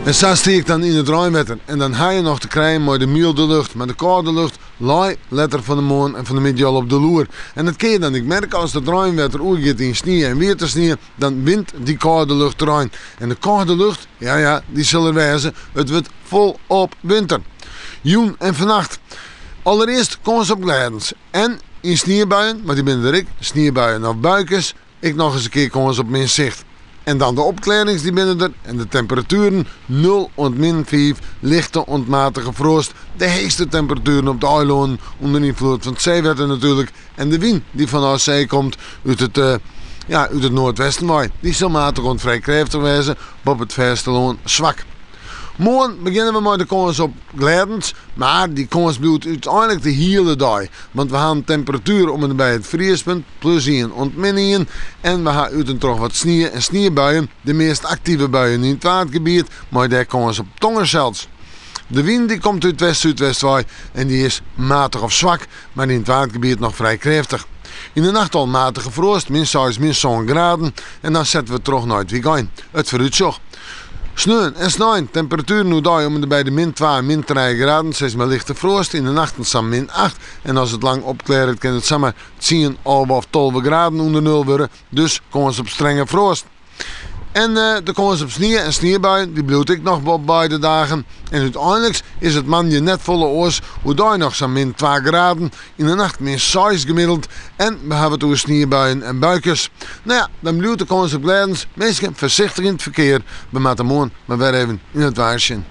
En sa stie ik dan yn it reinwetter en dan ha je noch te krijen mei de mylde lucht, mar de kâlde lucht lei letter fan 'e moarn en fan 'e middei al op de loer. En dat kin je dan ek merke as dat reinwetter oergiet yn snie en wiete snie, dan wint dy kâlde lucht terrein. En de kâlde lucht, ja ja, dy sil der wêze, it wurdt folop winter. Jûn en fannacht. Allerearst kâns op glêdens en yn sniebuien, want dy binne der ek, sniebuien of buikes, ek nochris in kear kâns op min sicht. En dan de opklearrings dy binne der en de temperatueren nul oant min fiif, lichte oant matige froast, de heechste temperatueren op de eilânnen ûnder ynfloed fan it seewetter natuerlik en de wyn dy't fanôf see komt út it ja, út it noardwesten wei. Dy sil matich oant frij krêftich wêze, boppe it fêstelân swak. Moarn begjinne we mei de kâns op glêdens, mar dy kâns bliuwt úteinlik de hiele dei. Want we ha in temperatuer om en by it friespunt, plus ien oant min ien, en we ha út en troch wat snie en sniebuien, de meast aktive buien yn it Waadgebiet, mei dêr kâns op tonger sels. De wyn dy komt út west-súdwest wei en dy is matich of swak, mar yn it Waadgebiet noch frij krêftich. Yn de nacht al matige froast, min seis, min sân graden, en dan sette we troch nei it wykein. It foarútsjoch. Sneon en snein, temperatueren oerdei om en by de min twa en min trije graden, sis mar lichte froast, yn de nachten sa'n min acht en as it lang opklearret kin it samar tsien, 11 of 12 graden ûnder nul wurde, dus kâns op strenge froast. En de kâns op snie en sniebuien dy bliuwt ek noch op beide dagen. En úteinliks is it moandei net folle oars, oerdei noch sa'n min twa graden, yn de nacht min seis gemiddeld en we hawwe it oer sniebuien en buikes. No ja, dan bliuwt de kâns op glêdens. Minsken, foarsichtich yn it ferkear. We moatte moarn mar wer even yn it waar sjen.